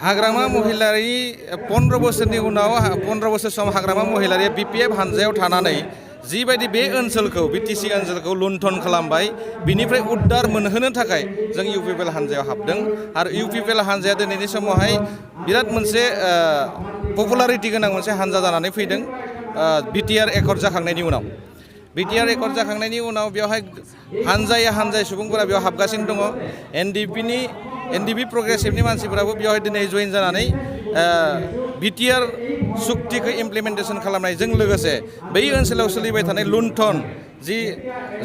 हाग्रामा महिलारि 15 बोसोरनि उनाव 15 बोसोर सम हाग्रामा महिलारिया BPF हानजायाव थानानै जिबायदि बे ओनसोलखौ BTC ओनसोलखौ लुन्ठन खालामबाय बिनिफ्राय उद्धार मोनहोनो थाखाय जों UPPL हानजायाव हाबदों आरो UPPL हानजाया दिनैनि समावहाय बिराद मोनसे पपुलारिटि गोनां मोनसे हानजा जानानै फैदों BTR एकर्ड जाखांनायनि उनाव BTR एकर्ड जाखांनायनि उनाव बेवहाय हानजाय सुबुंफोरा बेयाव हाबगासिनो दङ NDP प्रग्रेसिभनि मानसिफोराबो बेवहाय दिनै जइन जानानै BTR सुक्तिखौ इमप्लिमेन्टेसन खालामनायजों लोगोसे बै ओनसोलाव सोलिबाय थानाय लुन्ठन जि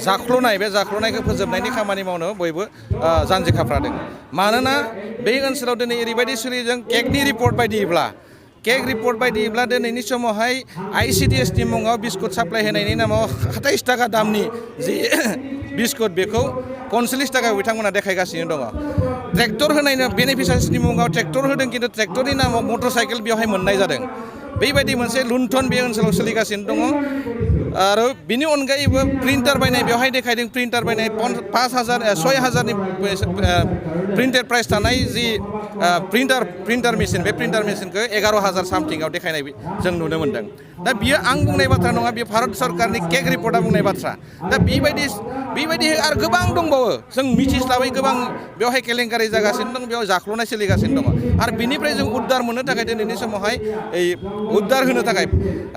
जाख्ल'नाय बे जाख्ल'नायखौ फोजोबनायनि खामानि मावनो बयबो जानजि खाफ्रादों मानोना बे ओनसोलाव दिनै ओरैबायदि सोलिदों केगनि रिपर्ट बायदिब्ला दिनैनि समावहाय ICDSनि मुङाव बिस्कुट साप्लाय होनायनि नामाव 27 थाखा दामनि जि बिस्कुट बेखौ 45 थाखायाव बिथांमोना देखायगासिनो दङ ट्रेक्टर होनायनि बेनिफिसियारिसनि मुङाव ट्रेक्टर होदों किन्तु ट्रेक्टरनि नामाव मटर साइकेल बेवहाय मोननाय जादों बेबायदि मोनसे लुन्ठन बे ओनसोलाव सोलिगासिनो दङ आरो बिनि अनगायैबो प्रिन्टार बायनाय बेवहाय देखायदों प्रिन्टार बायनाय 6,000नि प्रिन्टेड प्राइस थानाय जि प्रिन्टार मेसिन बे प्रिन्टार मेसिनखौ 11,000 सामथिंआव देखायनाय जों नुनो मोन्दों दा बियो आं बुंनाय बाथ्रा नङा बेयो भारत सरकारनि केग रिपर्टआ बुंनाय बाथ्रा दा बेबायदि आरो गोबां दंबावो जों मिथिस्लाबै गोबां बेवहाय केलेंकारि जागासिनो दं बेयाव जाख्ल'नाय सोलिगासिनो दङ आरो बिनिफ्राय जों उद्धार मोननो थाखाय दिनैनि समावहाय उद्धार होनो थाखाय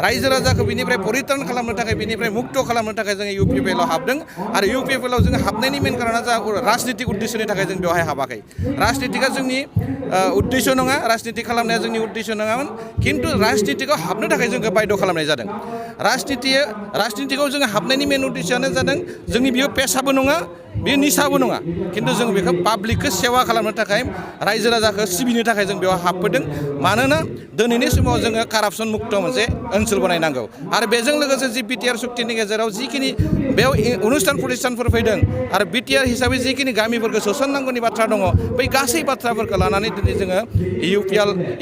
रायजो राजाखौ बिनिफ्राय परित्रान खालामनो थाखाय बिनिफ्राय मुक्त खालामनो थाखाय जोङो UPPLआव हाबदों आरो UPPLआव जोङो हाबनायनि मेन कारना जा राजनितिक उद्देश्यनि थाखाय जों बेवहाय हाबाखै राजनितिकआ जोंनि उद्देश्य नङा राजनिति खालामनाया जोंनि उद्देश्य नङामोन किन्तु राजनितिकआव हाबनो थाखाय जोंखौ बाध्य खालामनाय जादों राजनितिकआव जोङो हाबनायनि मेन उद्देश्यआनो जादों जोंनि बियो पेसाबो नङा बेयो निसाबो नङा किन्तु जों बेखौ पाब्लिकखौ सेवा खालामनो थाखाय रायजो राजाखौ सिबिनो थाखाय जों बेयाव हाबफैदों मानोना दिनैनि समाव जोङो कारापसन मुक्त मोनसे ओनसोल बानायनांगौ आरो बेजों लोगोसे जि BTR सुक्तिनि गेजेराव जिखिनि बेयाव अनुष्ठान प्रतिष्ठानफोर फैदों आरो BTR हिसाबै जिखिनि गामिफोरखौ सोसननांगौनि बाथ्रा दङ बै गासै बाथ्राफोरखौ लानानै दिनै जोङो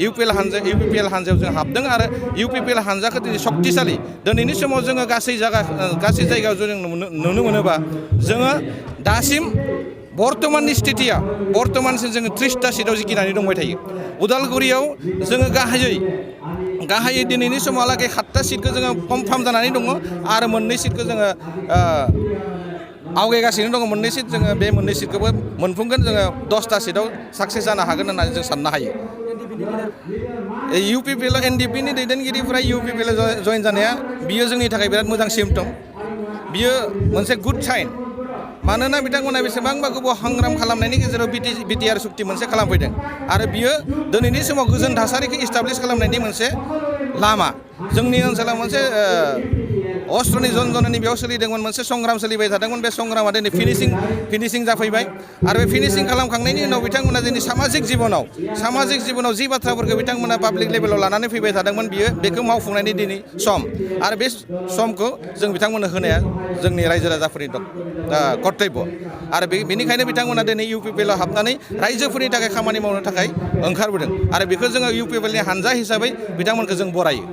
UPPL हानजायाव जों हाबदों आरो UPPL हानजाखौ दिनै सक्तिशालि दिनैनि समाव जोङो गासै जायगायाव जों नुनो मोनोबा जोङो दासिम बर्तमाननि स्थितिया बर्तमानसिम जोङो 30टा सिटआव गिनानै दंबाय थायो उदालगुरियाव जोङो गाहायै दिनैनि समावहालागै 7टा सिटखौ जोङो कनफार्म जानानै दङ आरो मोननै सिटखौ जोङो आवगायगासिनो दङ मोननै सिट जोङो बे मोननै सिटखौबो मोनफुंगोन जोङो 10टा सिटआव साक्सेस जानो हागोन होननानै जों साननो हायो UPPL NDPनि दैदेनगिरिफोरा UPPL जइन जानाया बियो जोंनि थाखाय बिराद मोजां सिम्पटम बियो मोनसे गुड साइन मानोना बिथांमोना बेसेबांबा गोबाव हांग्राम खालामनायनि गेजेराव BTR सुक्ति मोनसे खालामफैदों आरो बियो दिनैनि समाव गोजोन थासारिखौ इस्टाब्लिश खालामनायनि मोनसे लामा जोंनि ओनसोलाव मोनसे अस्त्रनि जनजननि बेयाव सोलिदोंमोन मोनसे संग्राम सोलिबाय थादोंमोन बे संग्रामा दिनै फिनिशिं जाफैबाय आरो बे फिनिशिं खालामखांनायनि उनाव बिथांमोना जोंनि सामाजिक जिबनाव जि बाथ्राफोरखौ बिथांमोना पाब्लिक लेभेलाव लानानै फैबाय थादोंमन बेखौ मावफुंनायनि दिनै सम आरो बे समखौ जों बिथांमोननो होनाया जोंनि रायजो राजाफोरनि कर्तब्य आरो बेनिखायनो बिथांमोना दिनै UPPLआव हाबनानै रायजोफोरनि थाखाय खामानि मावनो थाखाय ओंखारबोदों आरो बेखौ जोङो UPPLनि हानजा हिसाबै बिथांमोनखौ जों बरायो